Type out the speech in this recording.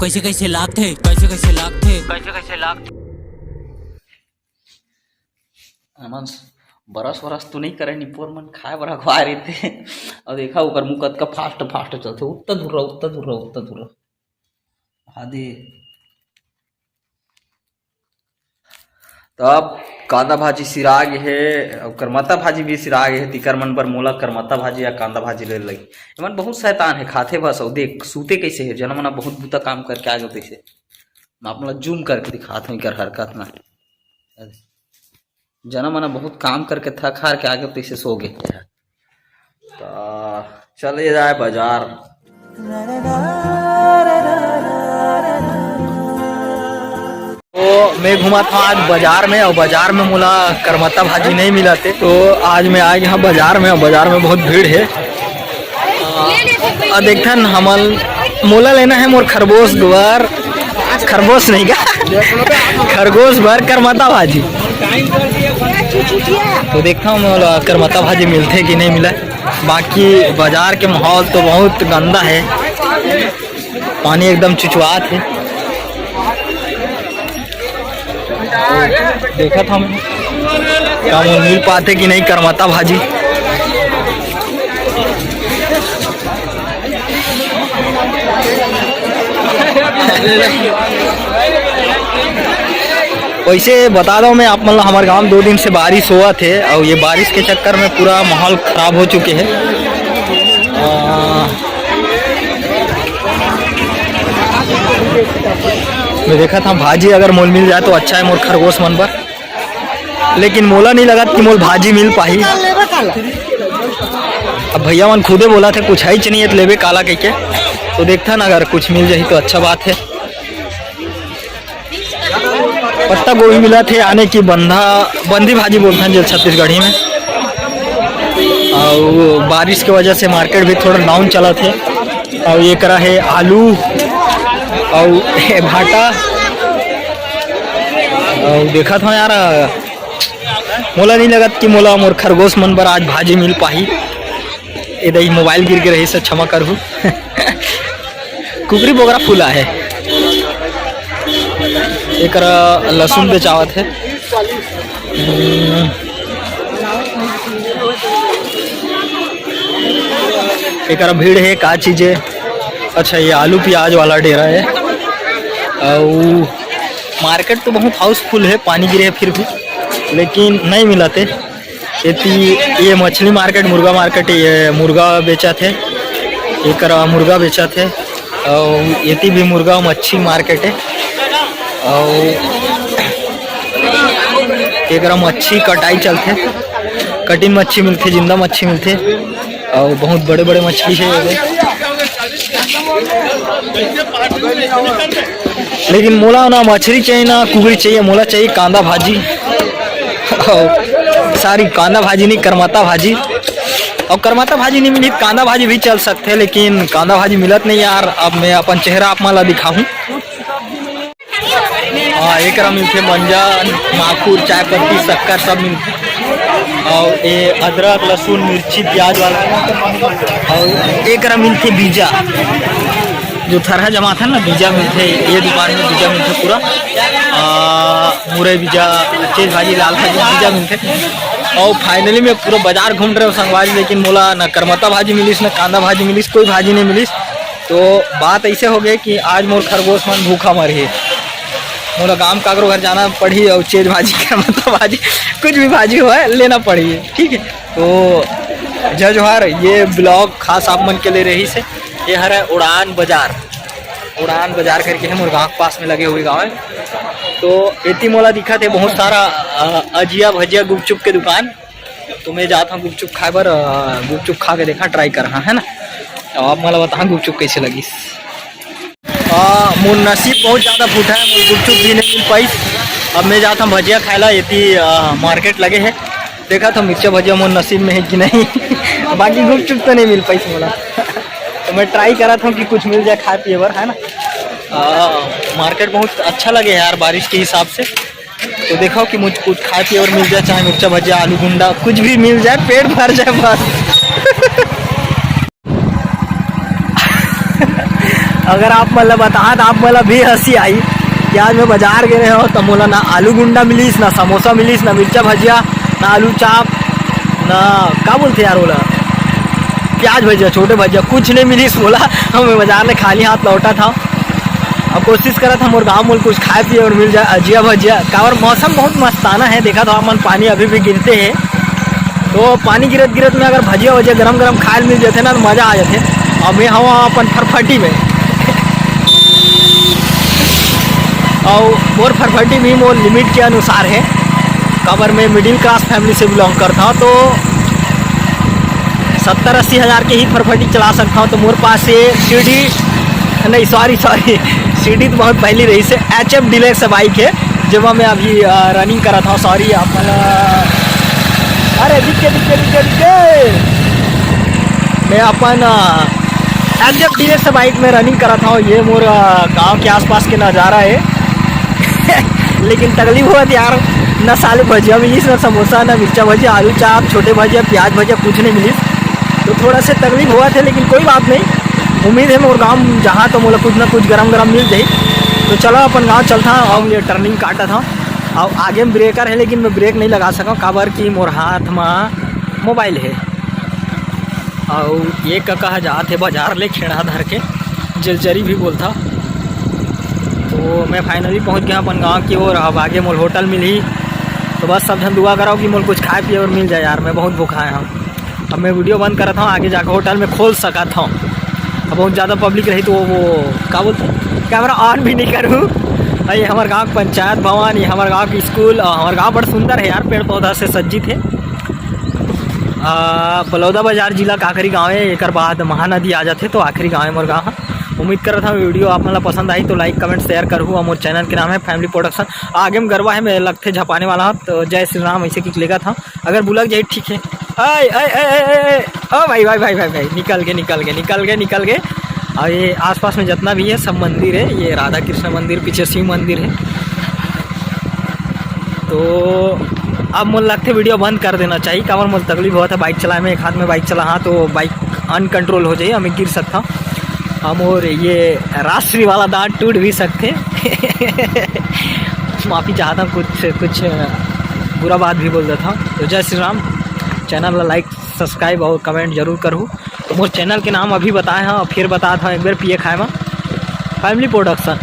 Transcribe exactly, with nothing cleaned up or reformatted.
कैसे कैसे लागथे, कैसे कैसे लागथे, कैसे कैसे लागथे। हमन बरस वरस तो नहीं करे, निपोर मन खाए बर अगवा रहिथे। अउ देखा ओकर मुंह कतका फास्ट फास्ट चलथे, उत्ता दूर रह, उत्ता दूर रह, उत्ता दूर रह। आदि तब कांदा भाजी सिरा गे हे, अउ करमत्ता भाजी भी सिरा गे हे। तिकर मन बर मोला करमत्ता भाजी या कांदा भाजी ले लगी। एमन बहुत शैतान हे, खाथे बस। अउ देख, सूते कैसे हे, जनम मन बहुत बुता काम करके आ गे तैसे। मैं आप मन ला जूम करके दिखात हूँ एकर हरकत ना। जनम मन बहुत काम करके थक हार के आ गे तैसे सो गे हे। त चले जाए बाजार। तो मैं घूमत हूँ आज बाजार में, अउ बाजार में मोला करमत्ता भाजी नहीं मिलथे, तो आज मैं आ गया हूँ बाजार में, अउ बाजार में बहुत भीड़ हे। अउ देखथन हमन, मोला लेना हे मोर खरगोश बर, खरगोश नहीं का, खरगोश बर करमत्ता भाजी। तो देखता हूँ मोला करमत्ता भाजी मिलथे कि नहीं मिले। बाकी बाजार के माहौल तो बहुत गंदा हे, पानी एकदम चुचवात हे। देखत हन का मोला मिल पाथे कि नहीं करमत्ता भाजी। वैसे बता दो मैं आप मन ला, हमर गांव में दो दिन से बारिश होवत हे, अउ ये बारिश के चक्कर में पूरा माहौल खराब हो चुके हे। अ, मैं देखत हूँ भाजी अगर मोल मिल जाए तो अच्छा हे मोर खरगोश मन बर, लेकिन मोला नहीं लगत कि मोल भाजी मिल पाही। अब भैया मन खुदे बोलथे कुछ हेच नहीं हे त लेबे काला कहिके, तो देखथन अगर कुछ मिल जाही तो अच्छा बात हे। पत्ता गोभी मिलत हे, यानी कि बंधा, बंधी भाजी बोलथन जेला छत्तीसगढ़ी में। अउ बारिश के वजह से मार्केट भी थोड़ा डाउन चलत हे। अउ ये करा हे आलू, अउ ये भाटा। अउ देखत हव यार, मोला नहीं लगत कि मोला मोर खरगोश मन बर आज भाजी मिल पाही। ए दई मोबाइल गिर गे रहिस, क्षमा करहू। कुकरी बोकरा फुला हे। एकरा लहसुन बेचावत हे। हम्म। एकरा भीड़ हे, का चीज हे? अच्छा, ये आलू प्याज वाला डेरा हे। अउ मार्केट तो बहुत हाउसफुल हे, पानी गिरे हे फिर भी, लेकिन नहीं मिलत हे। एती ये मछली मार्केट, मुर्गा मार्केट, ये मुर्गा बेचत हे, एकरा मुर्गा बेचत हे, अउ एती भी मुर्गा मच्छी मार्केट हे, अउ एकरा मच्छी कटाई चलथे, कटिंग मच्छी मिलथे, जिंदा मच्छी मिलथे, अउ बहुत बड़े-बड़े मछली हे एदे। लेकिन मोला ना मछली चाहिए, ना कुकरी चाहिए, मोला चाहिए कांदा भाजी। अउ सॉरी, कांदा भाजी नहीं, करमत्ता भाजी। अउ करमत्ता भाजी नहीं मिली, कांदा भाजी भी चल सकथे, लेकिन कांदा भाजी मिलत नहीं यार। अब मैं अपन चेहरा आप मन ला दिखाहूँ। हाँ, एकरा मिलथे मंजन, माखुर, चाय पत्ती, शक्कर सब मिलथे। अउ ये अदरक, लहसुन, मिर्ची, प्याज वाला। अउ एकरा मिलथे बीजा, जो थरहा जमाथे ना, बीजा मिलथे। ये दुकान में बीजा मिलथे पूरा, आ, मुरई बीजा, चेज भाजी, लाल भाजी, बीजा मिलथे। अउ finally मैं पूरा बाजार घूम रहे हूँ संगवारी, लेकिन मोला ना करमत्ता भाजी मिलिस, ना कांदा भाजी मिलिस, कोई भाजी नहीं मिलिस। तो बात ऐसे हो गई कि आज मोर खरगोश मन भूखा मरही। मोला गांव काकरो घर जाना पड़ही अउ चेज भाजी, करमत्ता भाजी, कुछ भी भाजी होय, लेना पड़ही, ठीक है। तो जय जोहार, ये vlog खास आप मन के लिए रहिस हे। ये हरे उड़ान बाजार, उड़ान बाजार करके हे, मोर गांव के पास में लगे हुए गांव हे। तो एती मोला दिखत हे बहुत सारा, अ, अजिया भजिया गुपचुप के दुकान। तो मैं जात हूँ गुपचुप खाए बर, अ, गुपचुप खा के देखा, try करहा, है ना। तो आप मोला बताहा गुपचुप कैसे लगिस। अ, मोर नसीब बहुत ज्यादा फूटा है, मोर गुपचुप भी नहीं मिल पाइस। अब मैं जात हूँ भजिया खाए ला, एती, अ, मार्केट लगे है, देखा तो मिर्चा भजिया मोर नसीब में है कि नहीं। बाकी गुपचुप तो नहीं मिल पाइस मोला। तो मैं try करत हूँ कि कुछ मिल जाए खाए पिए बर, है ना। अ, मार्केट बहुत अच्छा लगे है यार बारिश के हिसाब से। तो देखो कि मुझे कुछ खाए पिए और मिल जाए, चाहे मिर्चा भजिया, आलू गुंडा, कुछ भी मिल जाए, पेट भर जाए बस। अगर आप मन ला बताहा त आप मन ला भी हंसी आही कि आज मैं बाजार गे रहे हो तो मोला ना आलू गुंडा मिलिस, ना समोसा मिलिस, ना मिर्चा भजिया, ना आलू चाप, ना का बोलथे यार ओला, प्याज भजिया, छोटे भजिया, कुछ नहीं मिलिस मोला। मैं बाजार ले खाली हाथ लौटा था। अब कोशिश करा था मोर गाँव मोल कुछ खाए पिए और मिल जाए अजिया भजिया, काबर मौसम बहुत मस्ताना है। देखा था आप मन, पानी अभी भी गिरते हैं, तो पानी गिरत गिरत में अगर भजिया वजिया गरम गरम खाए मिल जाते ना तो मजा आ जाते। अब मैं हवा अपन फरफटी में और मोर फरफटी भी मोर लिमिट के अनुसार है, काबर मैं मिडिल क्लास फैमिली से बिलोंग करता हूँ। तो सत्तर अस्सी हज़ार के ही फरफटी चला सकता हूँ। तो मोर पास ये सीडी, नहीं, सॉरी सॉरी, सीडी तो बहुत पहली रही से, एच एफ डिलेक्स बाइक है, जेमा मैं अभी रनिंग करा था। सॉरी अपन, अरे दिखे दिखे दिखे दिखे, मैं अपन एच एफ डिलेक्स बाइक में रनिंग करा था। ये मोर गांव के आसपास के नज़ारा है। लेकिन तकलीफ होवत यार, ना साले भजिया मिलिस, ना समोसा, ना मिर्चा भजिया, आलू चाप, छोटे भजिया, प्याज भजिया, कुछ नहीं मिलिस। तो थोड़ा से तकलीफ होवत है, लेकिन कोई बात नहीं। उम्मीद है मोर गाँव जहाँ तो मोला कुछ ना कुछ गरम गरम मिल जाही। तो चलो अपन गाँव चलता, हम ये टर्निंग काटा था। अब आगे में ब्रेकर है, लेकिन मैं ब्रेक नहीं लगा सकूँ, काबर कि मोर हाथ में मोबाइल है। और ये कका ह जात हे बाजार ले खेड़ा धर के, जलजरी भी बोलता। तो मैं फाइनली पहुंच गया अपन गांव की ओर। अब आगे मोल होटल मिलही, तो बस सब झन दुआ करो कि मोल कुछ खाए पिए और मिल जाए यार, मैं बहुत भूखा है। अब मैं वीडियो बंद करत हूँ, आगे जाकर होटल में खोल सकत हूँ। अब बहुत ज़्यादा पब्लिक रही तो वो, वो का बोलते हैं, कैमरा ऑन भी नहीं करूँ। और ये हमारे गांव के पंचायत भवन, ये हमारे गांव के स्कूल, और हमारे गांव बड़ा सुंदर है यार, पेड़ पौधा से सज्जित है। आ, बलौदा बाजार जिला के आखिरी गांव है, एकर बाद महानदी आ जाथे, तो आखिरी गांव है मोर गांव ह। उम्मीद करत हूँ वीडियो आप मन ला पसंद आई तो लाइक कमेंट शेयर करहू। और मोर चैनल के नाम है फैमिली प्रोडक्शन। आगे में गरवा है, मैं लगथे झपाने वाला हूँ, तो जय श्री राम ऐसे किक लेगा था, अगर बुलक जाए ठीक है। आय आय आय आय आय आय, ओ भाई भाई भाई भाई भाई, निकल गए निकल गए निकल गए निकल गए। और ये आसपास में जितना भी है सब मंदिर है, ये राधा कृष्ण मंदिर, पीछे शिव मंदिर है। तो अब मोल लगथे वीडियो बंद कर देना चाहिए, काबर मोल तकलीफ होवत है बाइक चलाए में, एक हाथ में बाइक चला हाँ तो बाइक अनकंट्रोल हो जाए, हमें गिर सकता हूँ। हम और ये राष्ट्रीय वाला दांत टूट भी सकते। माफ़ी चाहता हूँ, कुछ कुछ बुरा बात भी बोल देता हूँ। तो जय श्री राम, चैनल ला लाइक सब्सक्राइब और कमेंट जरूर करूँ। मोर चैनल के नाम अभी बताए हाँ, फिर बता था एक बार पिए खाए में फैमिली प्रोडक्शन।